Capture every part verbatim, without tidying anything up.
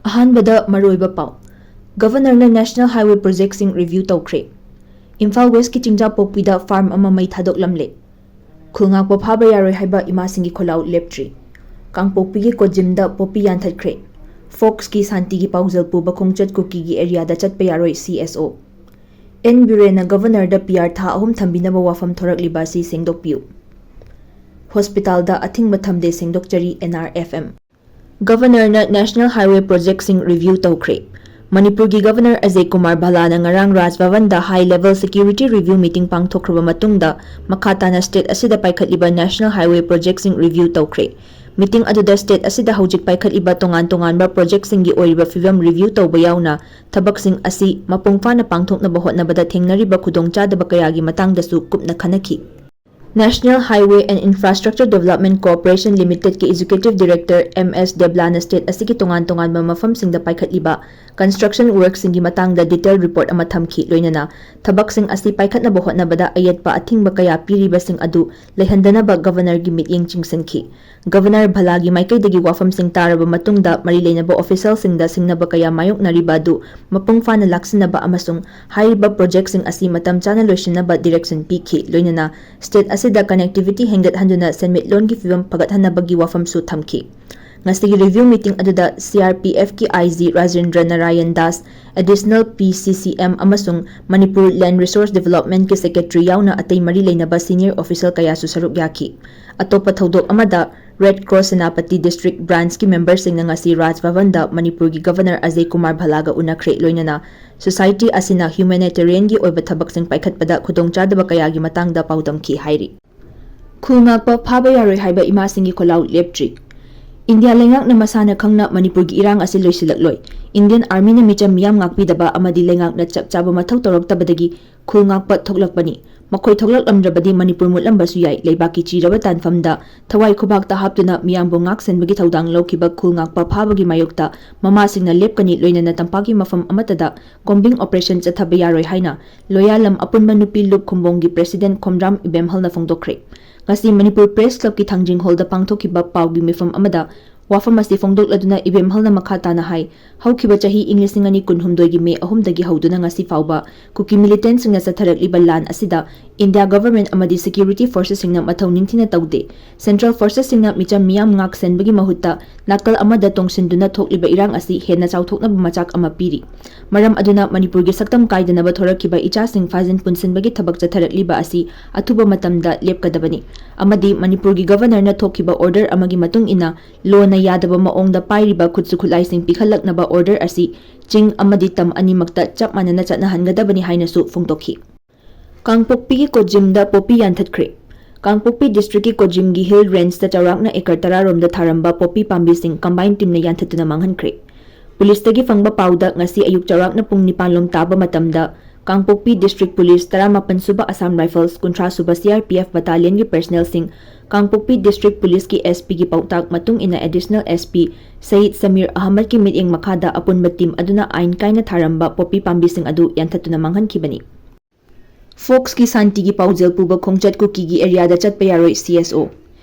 ꯑꯍꯥꯟꯕꯗ ꯃꯔꯨꯑꯣꯏꯕ ꯄꯥꯎ꯫ ꯒꯚꯔꯅꯔꯅ National Highway projectꯁꯤꯡ review ꯇꯧꯈ꯭ꯔꯦ꯫ ꯏꯝꯐꯥꯜ Westꯀꯤ ꯆꯤꯡꯖꯥꯄꯣꯛꯄꯤꯗ farm ꯑꯃ ꯃꯩ ꯊꯥꯗꯣꯛꯂꯝꯂꯦ꯫ ꯈꯨꯜ ꯉꯥꯛꯄ ꯐꯥꯕ ꯌꯥꯔꯣꯏ ꯍꯥꯏꯕ ꯏꯃꯥꯁꯤꯡꯒꯤ ꯈꯣꯜꯂꯥꯎ ꯂꯦꯞꯇ꯭ꯔꯤ꯫ ꯀꯥꯡꯄꯣꯛꯄꯤꯒꯤ ꯀꯣꯖꯤꯝꯗ ꯄꯣꯄꯤ ꯌꯥꯟꯊꯠꯈ꯭ꯔꯦ꯫ Foxꯀꯤ ꯁꯥꯟꯇꯤꯒꯤ ꯄꯥꯎꯖꯦꯜ ꯄꯨꯕ ꯈꯣꯡꯆꯠ ꯀꯨꯀꯤꯒꯤ areaꯗ ꯆꯠꯄ ꯌꯥꯔꯣꯏ, C S O꯫ ꯑꯦꯟ ꯕꯤꯔꯦꯟꯅ ꯒꯚꯔꯅꯔꯗ P R ꯊꯥ ꯑꯍꯨꯝ ꯊꯝꯕꯤꯅꯕ ꯋꯥꯐꯝ ꯊꯣꯔꯛꯂꯤꯕ ꯑꯁꯤ ꯁꯦꯡꯗꯣꯛꯄꯤꯌꯨ꯫ ꯍꯣꯁꯄꯤꯇꯥꯜꯗ ꯑꯊꯤꯡꯕ ꯊꯝꯗꯦ, ꯁꯦꯡꯗꯣꯛꯆꯔꯤ N R F M꯫ ꯒꯚꯔꯅꯔꯅ National Highway projectꯁꯤꯡ review ꯇꯧꯈ꯭ꯔꯦ꯫ ꯃꯅꯤꯄꯨꯔꯒꯤ ꯒꯚꯔꯅꯔ ꯑꯖꯌ ꯀꯨꯃꯥꯔ ꯚꯜꯂꯥꯅ ꯉꯔꯥꯡ ꯔꯥꯖ ꯚꯕꯟꯗ high level security review meeting ꯄꯥꯡꯊꯣꯛꯈ꯭ꯔꯕ ꯃꯇꯨꯡꯗ, ꯃꯈꯥ ꯇꯥꯅ state ꯑꯁꯤꯗ ꯄꯥꯏꯈꯠꯂꯤꯕ National Highway projectꯁꯤꯡ review ꯇꯧꯈ꯭ꯔꯦ꯫ Meeting ꯑꯗꯨꯗ state ꯑꯁꯤꯗ ꯍꯧꯖꯤꯛ ꯄꯥꯏꯈꯠꯂꯤꯕ ꯇꯣꯉꯥꯟ ꯇꯣꯉꯥꯟꯕ projectꯁꯤꯡꯒꯤ ꯑꯣꯏꯔꯤꯕ ꯐꯤꯚꯝ review ꯇꯧꯕ ꯌꯥꯎꯅ, ꯊꯕꯛꯁꯤꯡ ꯑꯁꯤ ꯃꯄꯨꯡ ꯐꯥꯅ ꯄꯥꯡꯊꯣꯛꯅꯕ ꯍꯣꯠꯅꯕꯗ ꯊꯦꯡꯅꯔꯤꯕ ꯈꯨꯗꯣꯡꯆꯥꯗꯕ ꯀꯌꯥꯒꯤ ꯃꯇꯥꯡꯗꯁꯨ ꯀꯨꯞꯅ ꯈꯟꯅꯈꯤ꯫ National Highway and Infrastructure Development Corporation Limitedꯀꯤ Executive Director M S ꯗꯦꯕ꯭ꯂꯥꯅ state ꯑꯁꯤꯒꯤ ꯇꯣꯉꯥꯟ ꯇꯣꯉꯥꯟꯕ ꯃꯐꯝꯁꯤꯡꯗ ꯄꯥꯏꯈꯠꯂꯤꯕ construction workꯁꯤꯡꯒꯤ ꯃꯇꯥꯡꯗ detail report ꯑꯃ ꯊꯝꯈꯤ, ꯂꯣꯏꯅꯅ ꯊꯕꯛꯁꯤꯡ ꯑꯁꯤ ꯄꯥꯏꯈꯠꯅꯕ ꯍꯣꯠꯅꯕꯗ ꯑꯌꯦꯠꯄ ꯑꯊꯤꯡꯕ ꯀꯌꯥ ꯄꯤꯔꯤꯕꯁꯤꯡ ꯑꯗꯨ ꯂꯩꯍꯟꯗꯅꯕ ꯒꯚꯔꯅꯔꯒꯤ ꯃꯤꯠꯌꯦꯡ ꯆꯤꯡꯁꯤꯟꯈꯤ꯫ ꯒꯚꯔꯅꯔ ꯚꯜꯂꯥꯒꯤ ꯃꯥꯏꯀꯩꯗꯒꯤ ꯋꯥꯐꯝꯁꯤꯡ ꯇꯥꯔꯕ ꯃꯇꯨꯡꯗ, ꯃꯔꯤ ꯂꯩꯅꯕ officialꯁꯤꯡꯗ ꯁꯤꯡꯅꯕ ꯀꯌꯥ ꯃꯥꯌꯣꯛꯅꯔꯤꯕ ꯑꯗꯨ ꯃꯄꯨꯡ ꯐꯥꯅ ꯂꯥꯛꯁꯤꯟꯅꯕ ꯑꯃꯁꯨꯡ ꯍꯥꯏꯔꯤꯕ projectꯁꯤꯡ ꯑꯁꯤ ꯃꯇꯝ ꯆꯥꯅ ꯂꯣꯏꯁꯤꯟꯅꯕ direction ꯄꯤꯈꯤ, ꯂꯣꯏꯅꯅ state ꯑꯁꯤꯗ connectivity ꯍꯦꯟꯒꯠꯍꯟꯗꯨꯅ ꯁꯦꯟꯃꯤꯠꯂꯣꯟꯒꯤ ꯐꯤꯚꯝ ꯐꯒꯠꯍꯟꯅꯕꯒꯤ ꯋꯥꯐꯝꯁꯨ ꯊꯝꯈꯤ꯫ ꯉꯁꯤꯒꯤ review meeting ꯑꯗꯨꯗ C R P Fꯀꯤ I G Rajendra Narayan Das, Additional P C C M ꯑꯃꯁꯨꯡ ꯃꯅꯤꯄꯨꯔ Land Resource Developmentꯀꯤ secretary ꯌꯥꯎꯅ ꯑꯇꯩ ꯃꯔꯤ ꯂꯩꯅꯕ senior official ꯀꯌꯥꯁꯨ ꯁꯔꯨꯛ ꯌꯥꯈꯤ꯫ ꯑꯇꯣꯞꯄ ꯊꯧꯗꯣꯛ ꯑꯃꯗ, Red Cross ꯁꯦꯅꯥꯄꯇꯤ district branchꯀꯤ memberꯁꯤꯡꯅ ꯉꯁꯤ ꯔꯥꯖ ꯚꯕꯟꯗ ꯃꯅꯤꯄꯨꯔꯒꯤ ꯒꯚꯔꯅꯔ ꯑꯖꯌ ꯀꯨꯃꯥꯔ ꯚꯜꯂꯥꯒ ꯎꯅꯈ꯭ꯔꯦ, ꯂꯣꯏꯅꯅ society ꯑꯁꯤꯅ humanitarianꯒꯤ ꯑꯣꯏꯕ ꯊꯕꯛꯁꯤꯡ ꯄꯥꯏꯈꯠꯄꯗ ꯈꯨꯗꯣꯡꯆꯥꯗꯕ ꯀꯌꯥꯒꯤ ꯃꯇꯥꯡꯗ ꯄꯥꯎꯗꯝꯈꯤ ꯍꯥꯏꯔꯤ꯫ ꯈꯨꯜ ꯉꯥꯛꯄ ꯐꯥꯕ ꯌꯥꯔꯣꯏ ꯍꯥꯏꯕ ꯏꯃꯥꯁꯤꯡꯒꯤ ꯈꯣꯜꯂꯥꯎ ꯂꯦꯞꯇ꯭ꯔꯤ꯫ ꯏꯟꯗꯤꯌꯥ ꯂꯩꯉꯥꯛꯅ ꯃꯁꯥꯅ ꯈꯪꯅ ꯃꯅꯤꯄꯨꯔꯒꯤ ꯏꯔꯥꯡ ꯑꯁꯤ ꯂꯣꯏꯁꯤꯜꯂꯛꯂꯣꯏ꯫ Indian Armyꯅ ꯃꯤꯆꯝ ꯃꯤꯌꯥꯝ ꯉꯥꯛꯄꯤꯗꯕ ꯑꯃꯗꯤ ꯂꯩꯉꯥꯛꯅ ꯆꯞ ꯆꯥꯕ ꯃꯊꯧ ꯇꯧꯔꯛꯇꯕꯗꯒꯤ ꯈꯨꯜ ꯉꯥꯛꯄ ꯊꯣꯛꯂꯛꯄꯅꯤ꯫ ꯃꯈꯣꯏ ꯊꯣꯛꯂꯛꯂꯝꯗ꯭ꯔꯕꯗꯤ ꯃꯅꯤꯄꯨꯔ ꯃꯨꯠꯂꯝꯕꯁꯨ ꯌꯥꯏ꯫ ꯂꯩꯕꯥꯛꯀꯤ ꯆꯤꯔꯕ ꯇꯥꯟꯐꯝꯗ ꯊꯋꯥꯏ ꯈꯨꯕꯥꯛꯇ ꯍꯥꯞꯇꯨꯅ ꯃꯤꯌꯥꯝꯕꯨ ꯉꯥꯛ ꯁꯦꯟꯕꯒꯤ ꯊꯧꯗꯥꯡ ꯂꯧꯈꯤꯕ ꯈꯨꯜ ꯉꯥꯛꯄ ꯐꯥꯕꯒꯤ ꯃꯥꯌꯣꯛꯇ ꯃꯃꯥꯁꯤꯡꯅ ꯂꯦꯞꯀꯅꯤ, ꯂꯣꯏꯅꯅ ꯇꯝꯄꯥꯛꯀꯤ ꯃꯐꯝ ꯑꯃꯠꯇꯗ combing operation ꯆꯠꯊꯕ ꯌꯥꯔꯣꯏ ꯍꯥꯏꯅ ꯂꯣꯌꯥꯂꯝ ꯑꯄꯨꯟꯕ ꯅꯨꯄꯤ ꯂꯨꯞ ꯈꯨꯝꯕꯣꯡꯒꯤ president ꯈꯣꯝꯗ꯭ꯔꯥꯝ ꯏꯕꯦꯝꯍꯜꯅ ꯐꯣꯡꯗꯣꯛꯈ꯭ꯔꯦ꯫ ꯉꯁꯤ ꯃꯅꯤꯄꯨꯔ Press Clubꯀꯤ ꯊꯥꯡꯖꯤꯡ hallꯗ ꯄꯥꯡꯊꯣꯛꯈꯤꯕ ꯄꯥꯎꯒꯤ ꯃꯤꯐꯝ ꯑꯃꯗ ꯋꯥꯐꯝ ꯑꯁꯤ ꯐꯣꯡꯗꯣꯛꯂꯗꯨꯅ ꯏꯕꯦꯝꯍꯜꯅ ꯃꯈꯥ ꯇꯥꯅ ꯍꯥꯏ, ꯍꯧꯈꯤꯕ ꯆꯍꯤ ꯏꯪ ꯂꯤꯁꯤꯡ ꯑꯅꯤ ꯀꯨꯟꯍꯨꯝꯗꯣꯏꯒꯤ ꯃꯦ ꯑꯍꯨꯝꯗꯒꯤ ꯍꯧꯗꯨꯅ ꯉꯁꯤ ꯐꯥꯎꯕ ꯀꯨꯀꯤ ꯃꯤꯂꯤꯇꯦꯟꯠꯁꯤꯡꯅ ꯆꯠꯊꯔꯛꯂꯤꯕ ꯂꯥꯟ ꯑꯁꯤꯗ India government ꯑꯃꯗꯤ security forcesꯁꯤꯡꯅ ꯃꯊꯧ ꯅꯤꯡꯊꯤꯅ ꯇꯧꯗꯦ꯫ Central forcesꯁꯤꯡꯅ ꯃꯤꯆꯝ ꯃꯤꯌꯥꯝ ꯉꯥꯛ ꯁꯦꯟꯕꯒꯤ ꯃꯍꯨꯠꯇ ꯅꯥꯀꯜ ꯑꯃꯗ ꯇꯣꯡꯁꯤꯟꯗꯨꯅ ꯊꯣꯛꯂꯤꯕ ꯏꯔꯥꯡ ꯑꯁꯤ ꯍꯦꯟꯅ ꯆꯥꯎꯊꯣꯛꯅꯕ ꯃꯆꯥꯛ ꯑꯃ ꯄꯤꯔꯤ꯫ ꯃꯔꯝ ꯑꯗꯨꯅ ꯃꯅꯤꯄꯨꯔꯒꯤ ꯁꯛꯇꯝ ꯀꯥꯏꯗꯅꯕ ꯊꯣꯔꯛꯈꯤꯕ ꯏꯆꯥꯁꯤꯡ ꯐꯥꯖꯤꯟ ꯄꯨꯟꯁꯤꯟꯕꯒꯤ ꯊꯕꯛ ꯆꯠꯊꯔꯛꯂꯤꯕ ꯑꯁꯤ ꯑꯊꯨꯕ ꯃꯇꯝꯗ ꯂꯦꯞꯀꯗꯕꯅꯤ ꯑꯃꯗꯤ ꯃꯅꯤꯄꯨꯔꯒꯤ Governorꯅ ꯊꯣꯛꯈꯤꯕ order ꯑꯃꯒꯤ ꯃꯇꯨꯡ ꯏꯟꯅ ꯂꯣꯅ ꯌꯥꯗꯕ ꯃꯑꯣꯡꯗ ꯄꯥꯏꯔꯤꯕ ꯈꯨꯠꯁꯨ ꯈꯨꯠꯂꯥꯏꯁꯤꯡ ꯄꯤꯈꯠꯂꯛꯅꯕ order ꯑꯁꯤ ꯆꯤꯡ ꯑꯃꯗꯤ ꯇꯝ ꯑꯅꯤꯃꯛꯇ ꯆꯞ ꯃꯥꯟꯅꯅ ꯆꯠꯅꯍꯟꯒꯗꯕꯅꯤ ꯍꯥꯏꯅꯁꯨ ꯐꯣꯡꯗꯣꯛꯈꯤ꯫ ꯀꯥꯡꯄꯣꯛꯄꯤꯒꯤ ꯀꯣꯖꯤꯝꯗ ꯄꯣꯄꯤ ꯌꯥꯟꯊꯠꯈ꯭ꯔꯦ꯫ ꯀꯥꯡꯄꯣꯛꯄꯤ districtꯀꯤ ꯀꯣꯖꯤꯝꯒꯤ hill rangeꯇ ꯆꯥꯎꯔꯥꯛꯅ acre ꯇꯔꯥ ꯔꯣꯝꯗ ꯊꯥꯔꯝꯕ ꯄꯣꯄꯤ ꯄꯥꯝꯕꯤꯁꯤꯡ combined teamꯅ ꯌꯥꯟꯊꯠꯇꯨꯅ ꯃꯥꯡꯍꯟꯈ꯭ꯔꯦ꯫ Policeꯇꯒꯤ ꯐꯪꯕ ꯄꯥꯎꯗ ꯉꯁꯤ ꯑꯌꯨꯛ ꯆꯥꯎꯔꯥꯛꯅ ꯄꯨꯡ ꯅꯤꯄꯥꯟ ꯂꯣꯝ ꯇꯥꯕ ꯃꯇꯝꯗ ꯀꯥꯡꯄꯣꯛꯄꯤ district police ꯇꯔꯥꯃꯥꯄꯟ ꯁꯨꯕ Assam Rifles, ꯀꯨꯟꯊ꯭ꯔꯥ ꯁꯨꯕ C R P F battalionꯒꯤ personnelꯁꯤꯡ ꯀꯥꯡꯄꯣꯛꯄꯤ district policeꯀꯤ S Pꯒꯤ ꯄꯥꯎꯇꯥꯛ ꯃꯇꯨꯡ ꯏꯟꯅ additional S P Sayed Samir ꯑꯍꯃꯗꯀꯤ ꯃꯤꯠꯌꯦꯡ ꯃꯈꯥꯗ ꯑꯄꯨꯟꯕ team ꯑꯗꯨꯅ ꯑꯥꯏꯟ ꯀꯥꯏꯅ ꯊꯥꯔꯝꯕ ꯄꯣꯄꯤ ꯄꯥꯝꯕꯤꯁꯤꯡ ꯑꯗꯨ ꯌꯥꯟꯊꯠꯇꯨꯅ ꯃꯥꯡꯍꯟꯈꯤꯕꯅꯤ꯫ Foxꯀꯤ ꯁꯥꯟꯇꯤꯒꯤ ꯄꯥꯎꯖꯦꯜ ꯄꯨꯕ ꯈꯣꯡꯆꯠ ꯀꯨꯀꯤꯒꯤ areaꯗ ꯆꯠꯄ ꯌꯥꯔꯣꯏ, C S O꯫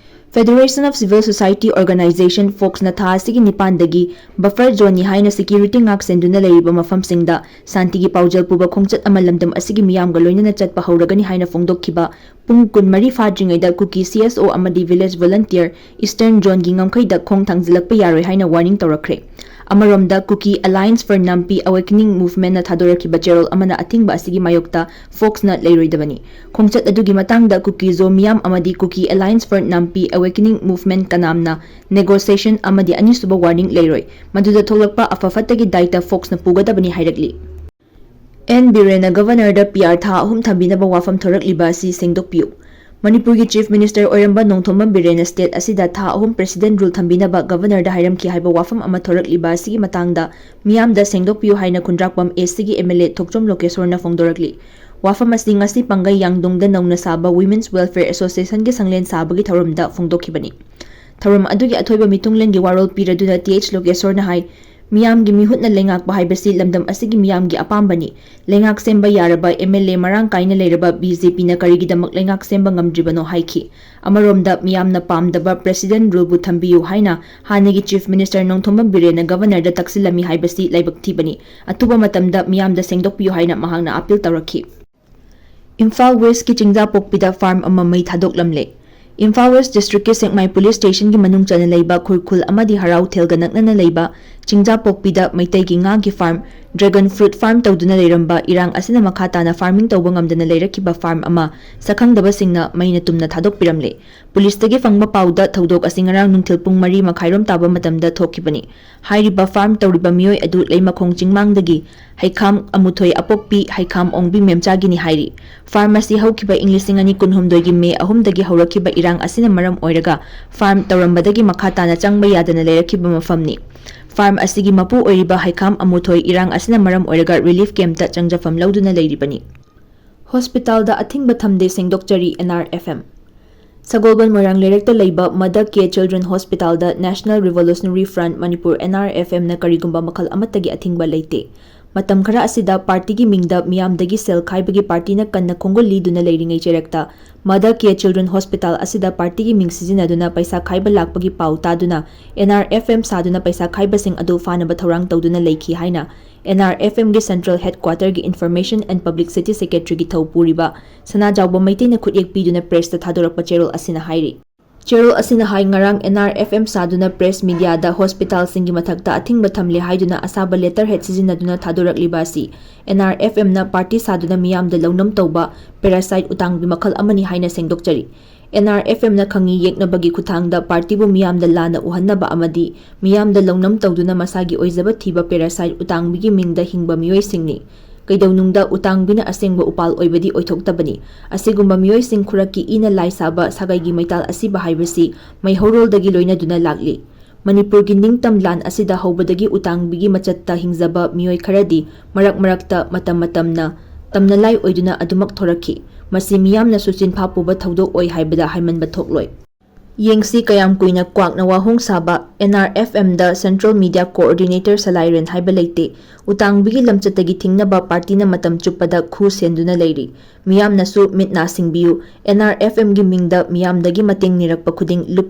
Federation of Civil Society Organisation, Foxꯅ ꯊꯥ ꯑꯁꯤꯒꯤ ꯅꯤꯄꯥꯟꯗꯒꯤ buffer zoneꯅꯤ ꯍꯥꯏꯅ security ꯉꯥꯛ ꯁꯦꯟꯗꯨꯅ ꯂꯩꯔꯤꯕ ꯃꯐꯝꯁꯤꯡꯗ ꯁꯥꯟꯇꯤꯒꯤ ꯄꯥꯎꯖꯦꯜ ꯄꯨꯕ ꯈꯣꯡꯆꯠ ꯑꯃ ꯂꯝꯗꯝ ꯑꯁꯤꯒꯤ ꯃꯤꯌꯥꯝꯒ ꯂꯣꯏꯅꯅ ꯆꯠꯄ ꯍꯧꯔꯒꯅꯤ ꯍꯥꯏꯅ ꯐꯣꯡꯗꯣꯛꯈꯤꯕ ꯄꯨꯡ ꯀꯨꯟꯃꯔꯤ ꯐꯥꯗ꯭ꯔꯤꯉꯩꯗ ꯀꯨꯀꯤ C S O ꯑꯃꯗꯤ village volunteer Eastern Zoneꯒꯤ ꯉꯝꯈꯩꯗ ꯈꯣꯡ ꯊꯥꯡꯖꯤꯜꯂꯛꯄ ꯌꯥꯔꯣꯏ ꯍꯥꯏꯅ warning ꯇꯧꯔꯛꯈ꯭ꯔꯦ꯫ ꯑꯃꯔꯣꯝꯗ, Kuki Alliance for Nampi Awakening Movementꯅ ꯊꯥꯗꯣꯔꯛꯈꯤꯕ ꯆꯦꯔꯣꯜ ꯑꯃꯅ ꯑꯊꯤꯡꯕ ꯑꯁꯤꯒꯤ ꯃꯥꯌꯣꯛꯇ Foxꯅ ꯂꯩꯔꯣꯏꯗꯕꯅꯤ꯫ ꯈꯣꯡꯆꯠ ꯑꯗꯨꯒꯤ ꯃꯇꯥꯡꯗ ꯀꯨꯀꯤ ꯖꯣ ꯃꯤꯌꯥꯝ ꯑꯃꯗꯤ Kuki Alliance for Nampi Awakening Movement ꯀꯅꯥꯝꯅ negotiation ꯑꯃꯗꯤ ꯑꯅꯤꯁꯨꯕ warning ꯂꯩꯔꯣꯏ꯫ ꯃꯗꯨꯗ ꯊꯣꯛꯂꯛꯄ ꯑꯐ ꯐꯠꯇꯒꯤ ꯗꯥꯏꯇ Foxꯅ ꯄꯨꯒꯗꯕꯅꯤ ꯍꯥꯏꯔꯛꯂꯤ꯫ ꯑꯦꯟ ꯕꯤꯔꯦꯟꯅ Governorꯗ P R ꯊꯥ ꯑꯍꯨꯝ ꯊꯝꯕꯤꯅꯕ ꯋꯥꯐꯝ ꯊꯣꯔꯛꯂꯤꯕ ꯑꯁꯤ ꯁꯦꯡꯗꯣꯛꯄꯤꯌꯨ꯫ ꯃꯅꯤꯄꯨꯔꯒꯤ Chief Minister ꯑꯣꯏꯔꯝꯕ ꯅꯣꯡꯊꯣꯝꯕꯝ ꯕꯤꯔꯦꯟꯅ state ꯑꯁꯤꯗ ꯊꯥ ꯑꯍꯨꯝ President rule ꯊꯝꯕꯤꯅꯕ Governorꯗ ꯍꯥꯏꯔꯝꯈꯤ ꯍꯥꯏꯕ ꯋꯥꯐꯝ ꯑꯃ ꯊꯣꯔꯛꯂꯤꯕ ꯑꯁꯤꯒꯤ ꯃꯇꯥꯡꯗ ꯃꯤꯌꯥꯝꯗ ꯁꯦꯡꯗꯣꯛꯄꯤꯌꯨ ꯍꯥꯏꯅ ꯈꯨꯟꯗ꯭ꯔꯥꯛꯄꯝ A's ꯀꯤ M L A ꯊꯣꯛꯆꯣꯝ ꯂꯣꯀꯦꯁꯣꯔꯅ ꯐꯣꯡꯗꯣꯔꯛꯂꯤ꯫ ꯋꯥꯐꯝ ꯑꯁꯤ ꯉꯁꯤ ꯄꯥꯡꯒꯩ ꯌꯥꯡꯗꯣꯡꯗ ꯅꯧꯅ ꯁꯥꯕ Women's Welfare Associationꯒꯤ ꯁꯪꯂꯦꯟ ꯁꯥꯕꯒꯤ ꯊꯧꯔꯝꯗ ꯐꯣꯡꯗꯣꯛꯈꯤꯕꯅꯤ꯫ ꯊꯧꯔꯝ ꯑꯗꯨꯒꯤ ꯑꯊꯣꯏꯕ ꯃꯤꯊꯨꯡꯂꯦꯟꯒꯤ ꯋꯥꯔꯣꯜ ꯄꯤꯔꯗꯨꯅ Th ꯂꯣꯀꯦꯁꯣꯔꯅ ꯍꯥꯏ, ꯃꯤꯌꯥꯝꯒꯤ ꯃꯤꯍꯨꯠꯅ ꯂꯩꯉꯥꯛꯄ ꯍꯥꯏꯕꯁꯤ ꯂꯝꯗꯝ ꯑꯁꯤꯒꯤ ꯃꯤꯌꯥꯝꯒꯤ ꯑꯄꯥꯝꯕꯅꯤ꯫ ꯂꯩꯉꯥꯛ ꯁꯦꯝꯕ ꯌꯥꯔꯕ M L A ꯃꯔꯥꯡ ꯀꯥꯏꯅ ꯂꯩꯔꯕ B J Pꯅ ꯀꯔꯤꯒꯤꯗꯃꯛ ꯂꯩꯉꯥꯛ ꯁꯦꯝꯕ ꯉꯝꯗ꯭ꯔꯤꯕꯅꯣ ꯍꯥꯏꯈꯤ꯫ ꯑꯃꯔꯣꯝꯗ, ꯃꯤꯌꯥꯝꯅ ꯄꯥꯝꯗꯕ President ruleꯕꯨ ꯊꯝꯕꯤꯌꯨ ꯍꯥꯏꯅ ꯍꯥꯟꯅꯒꯤ Chief Minister ꯅꯣꯡꯊꯣꯝꯕꯝ ꯕꯤꯔꯦꯟꯅ Governorꯗ ꯇꯛꯁꯤꯜꯂꯝꯃꯤ ꯍꯥꯏꯕꯁꯤ ꯂꯥꯏꯕꯛ ꯊꯤꯕꯅꯤ꯫ ꯑꯊꯨꯕ ꯃꯇꯝꯗ ꯃꯤꯌꯥꯝꯗ ꯁꯦꯡꯗꯣꯛꯄꯤꯌꯨ ꯍꯥꯏꯅ ꯃꯍꯥꯛꯅ appeal ꯇꯧꯔꯛꯈꯤ꯫ ꯏꯝꯐꯥꯜ Westꯀꯤ ꯆꯤꯡꯖꯥꯄꯣꯛꯄꯤꯗ farm ꯑꯃ ꯃꯩ ꯊꯥꯗꯣꯛꯂꯝꯂꯦ꯫ ꯏꯝꯐꯥꯜ West Districtꯀꯤ ꯁꯦꯛꯃꯥꯏ Police Stationꯒꯤ ꯃꯅꯨꯡ ꯆꯟꯅ ꯂꯩꯕ ꯈꯨꯔꯈꯨꯜ ꯑꯃꯗꯤ ꯍꯔꯥꯎꯊꯦꯜꯒ ꯅꯛꯅꯅ ꯂꯩꯕ ꯆꯤꯡꯖꯥꯄꯣꯛꯄꯤꯗ ꯃꯩꯇꯩꯒꯤ ꯉꯥꯒꯤ farm, dragon fruit farm ꯇꯧꯗꯨꯅ ꯂꯩꯔꯝꯕ ꯏꯔꯥꯡ ꯑꯁꯤꯅ ꯃꯈꯥ ꯇꯥꯅ farming ꯇꯧꯕ ꯉꯝꯗꯅ ꯂꯩꯔꯛꯈꯤꯕ farm ꯑꯃ ꯁꯛꯈꯪꯗꯕꯁꯤꯡꯅ ꯃꯩꯅ ꯇꯨꯝꯅ ꯊꯥꯗꯣꯛꯄꯤꯔꯝꯂꯦ꯫ Policeꯇꯒꯤ ꯐꯪꯕ ꯄꯥꯎꯗ ꯊꯧꯗꯣꯛ ꯑꯁꯤ ꯉꯔꯥꯡ ꯅꯨꯡꯊꯤꯜ ꯄꯨꯡ ꯃꯔꯤ ꯃꯈꯥꯏꯔꯣꯝ ꯇꯥꯕ ꯃꯇꯝꯗ ꯊꯣꯛꯈꯤꯕꯅꯤ꯫ ꯍꯥꯏꯔꯤꯕ farm ꯇꯧꯔꯤꯕ ꯃꯤꯑꯣꯏ ꯑꯗꯨ ꯂꯩꯃꯈꯣꯡ ꯆꯤꯡꯃꯥꯡꯗꯒꯤ ꯍꯩꯈꯥꯝ ꯑꯃꯨꯊꯣꯏ ꯑꯄꯣꯛꯄꯤ, ꯍꯩꯈꯥꯝ ꯑꯣꯡꯕꯤ ꯃꯦꯝꯆꯥꯒꯤꯅꯤ ꯍꯥꯏꯔꯤ꯫ Farm ꯑꯁꯤ ꯍꯧꯈꯤꯕ ꯏꯪ ꯂꯤꯁꯤꯡ ꯑꯅꯤ ꯀꯨꯟꯍꯨꯝꯗꯣꯏꯒꯤ ꯃꯦ ꯑꯍꯨꯝꯗꯒꯤ ꯍꯧꯔꯛꯈꯤꯕ ꯏꯔꯥꯡ ꯑꯁꯤꯅ ꯃꯔꯝ ꯑꯣꯏꯔꯒ farm ꯇꯧꯔꯝꯕꯗꯒꯤ ꯃꯈꯥ ꯇꯥꯅ ꯆꯪꯕ ꯌꯥꯗꯅ ꯂꯩꯔꯛꯈꯤꯕ ꯃꯐꯝꯅꯤ꯫ Farm ꯑꯁꯤꯒꯤ ꯃꯄꯨ ꯑꯣꯏꯔꯤꯕ ꯍꯩꯈꯥꯝ ꯑꯃꯨꯊꯣꯏ ꯏꯔꯥꯡ ꯑꯁꯤꯅ ꯃꯔꯝ ꯑꯣꯏꯔꯒ relief campꯇ ꯆꯪꯖꯐꯝ ꯂꯧꯗꯨꯅ ꯂꯩꯔꯤꯕꯅꯤ꯫ Hospitalꯗ ꯑꯊꯤꯡꯕ ꯊꯝꯗꯦ ꯁꯦꯡꯗꯣꯛꯆꯔꯤ N R F M꯫ ꯁꯒꯣꯜꯕꯟ ꯃꯣꯏꯔꯥꯡ ꯂꯩꯔꯛꯇ ꯂꯩꯕ Mother Care Children Hospitalꯗ National Revolutionary Front Manipur, N R F Mꯅ ꯀꯔꯤꯒꯨꯝꯕ ꯃꯈꯜ ꯑꯃꯠꯇꯒꯤ ꯑꯊꯤꯡꯕ ꯂꯩꯇꯦ꯫ ꯃꯇꯝ ꯈꯔ ꯑꯁꯤꯗ partyꯒꯤ ꯃꯤꯡꯗ ꯃꯤꯌꯥꯝꯗꯒꯤ ꯁꯦꯜ ꯈꯥꯏꯕꯒꯤ partyꯅ ꯀꯟꯅ ꯈꯣꯡꯒꯨꯜ ꯂꯤꯗꯨꯅ ꯂꯩꯔꯤꯉꯩ ꯆꯩꯔꯛꯇ Mother Care Children Hospital ꯑꯁꯤꯗ partyꯒꯤ ꯃꯤꯡ ꯁꯤꯖꯤꯟꯅꯗꯨꯅ ꯄꯩꯁꯥ ꯈꯥꯏꯕ ꯂꯥꯛꯄꯒꯤ ꯄꯥꯎ ꯇꯥꯗꯨꯅ N R F M ꯁꯥꯗꯨꯅ ꯄꯩꯁꯥ ꯈꯥꯏꯕꯁꯤꯡ ꯑꯗꯨ ꯐꯥꯅꯕ ꯊꯧꯔꯥꯡ ꯇꯧꯗꯨꯅ ꯂꯩꯈꯤ ꯍꯥꯏꯅ N R F Mꯒꯤ Central Headquarterꯒꯤ Information and Publicity Secretaryꯒꯤ ꯊꯧ ꯄꯨꯔꯤꯕ ꯁꯅꯥꯖꯥꯎꯕ ꯃꯩꯇꯩꯅ ꯈꯨꯠꯌꯦꯛ ꯄꯤꯗꯨꯅ pressꯇ ꯊꯥꯗꯣꯔꯛꯄ ꯆꯦꯔꯣꯜ ꯑꯁꯤꯅ ꯍꯥꯏꯔꯤ꯫ ꯆꯦꯔꯣꯜ ꯑꯁꯤꯅ ꯍꯥꯏ, ꯉꯔꯥꯡ N R F M ꯁꯥꯗꯨꯅ press mediaꯗ hospitalꯁꯤꯡꯒꯤ ꯃꯊꯛꯇ ꯑꯊꯤꯡꯕ ꯊꯝꯂꯦ ꯍꯥꯏꯗꯨꯅ ꯑꯁꯥꯕ letterhead ꯁꯤꯖꯤꯟꯅꯗꯨꯅ ꯊꯥꯗꯣꯔꯛꯂꯤꯕ ꯑꯁꯤ N R F Mꯅ party ꯁꯥꯗꯨꯅ ꯃꯤꯌꯥꯝꯗ ꯂꯧꯅꯝ ꯇꯧꯕ parasite ꯎꯇꯥꯡꯕꯤ ꯃꯈꯜ ꯑꯃꯅꯤ ꯍꯥꯏꯅ ꯁꯦꯡꯗꯣꯛꯆꯔꯤ꯫ N R F Mꯅ ꯈꯪꯉꯤ ꯌꯦꯛꯅꯕꯒꯤ ꯈꯨꯠꯊꯥꯡꯗ partyꯕꯨ ꯃꯤꯌꯥꯝꯗ ꯂꯥꯟꯅ ꯎꯍꯟꯅꯕ ꯑꯃꯗꯤ ꯃꯤꯌꯥꯝꯗ ꯂꯧꯅꯝ ꯇꯧꯗꯨꯅ ꯃꯁꯥꯒꯤ ꯑꯣꯏꯖꯕ ꯊꯤꯕ parasite ꯎꯇꯥꯡꯕꯤꯒꯤ ꯃꯤꯡꯗ ꯍꯤꯡꯕ ꯃꯤꯑꯣꯏꯁꯤꯡꯅꯤ꯫ ꯀꯩꯗꯧꯅꯨꯡꯗ ꯎꯇꯥꯡꯕꯤꯅ ꯑꯁꯦꯡꯕ ꯎꯄꯥꯜ ꯑꯣꯏꯕꯗꯤ ꯑꯣꯏꯊꯣꯛꯇꯕꯅꯤ꯫ ꯑꯁꯤꯒꯨꯝꯕ ꯃꯤꯑꯣꯏꯁꯤꯡ ꯈꯨꯔꯛꯀꯤ ꯏꯅ ꯂꯥꯏ ꯁꯥꯕ ꯁꯥꯒꯩꯒꯤ ꯃꯩꯇꯥꯜ ꯑꯁꯤꯕ ꯍꯥꯏꯕꯁꯤ ꯃꯩꯍꯧꯔꯣꯜꯗꯒꯤ ꯂꯣꯏꯅꯗꯨꯅ ꯂꯥꯛꯂꯤ꯫ ꯃꯅꯤꯄꯨꯔꯒꯤ ꯅꯤꯡꯇꯝ ꯂꯥꯟ ꯑꯁꯤꯗ ꯍꯧꯕꯗꯒꯤ ꯎꯇꯥꯡꯕꯤꯒꯤ ꯃꯆꯠꯇ ꯍꯤꯡꯖꯕ ꯃꯤꯑꯣꯏ ꯈꯔꯗꯤ ꯃꯔꯛ ꯃꯔꯛꯇ ꯃꯇꯝ ꯃꯇꯝꯅ ꯇꯝꯅꯂꯥꯏ ꯑꯣꯏꯗꯨꯅ ꯑꯗꯨꯃꯛ ꯊꯣꯔꯛꯈꯤ꯫ ꯃꯁꯤ ꯃꯤꯌꯥꯝꯅꯁꯨ ꯆꯤꯟꯐꯥ ꯄꯨꯕ ꯊꯧꯗꯣꯛ ꯑꯣꯏ ꯍꯥꯏꯕꯗ ꯍꯥꯏꯃꯟꯕ ꯊꯣꯛꯂꯣꯏ꯫ ꯌꯦꯡꯁꯤ ꯀꯌꯥꯝ ꯀꯨꯏꯅ ꯀ꯭ꯋꯥꯛꯅ ꯋꯥꯍꯣꯡ ꯁꯥꯕ꯫ ꯑꯦꯟ ꯑꯥꯔ ꯑꯦꯐ ꯑꯦꯝꯗ Central Media Coordinator ꯁꯂꯥꯏꯔꯦꯟ ꯍꯥꯏꯕ ꯂꯩꯇꯦ꯫ ꯎꯇꯥꯡꯕꯤꯒꯤ ꯂꯝꯆꯠꯇꯒꯤ ꯊꯤꯡꯅꯕ ꯄꯥꯔꯇꯤꯅ ꯃꯇꯝ ꯆꯨꯞꯄꯗ ꯈꯨ ꯁꯦꯟꯗꯨꯅ ꯂꯩꯔꯤ꯫ ꯃꯤꯌꯥꯝꯅꯁꯨ ꯃꯤꯠ ꯅꯥ ꯁꯤꯡꯕꯤꯌꯨ꯫ ꯑꯦꯟ ꯑꯥꯔ ꯑꯦꯐ ꯑꯦꯝꯒꯤ ꯃꯤꯡꯗ ꯃꯤꯌꯥꯝꯗꯒꯤ ꯃꯇꯦꯡ ꯅꯤꯔꯛꯄ ꯈꯨꯗꯤꯡ ꯂꯨꯞ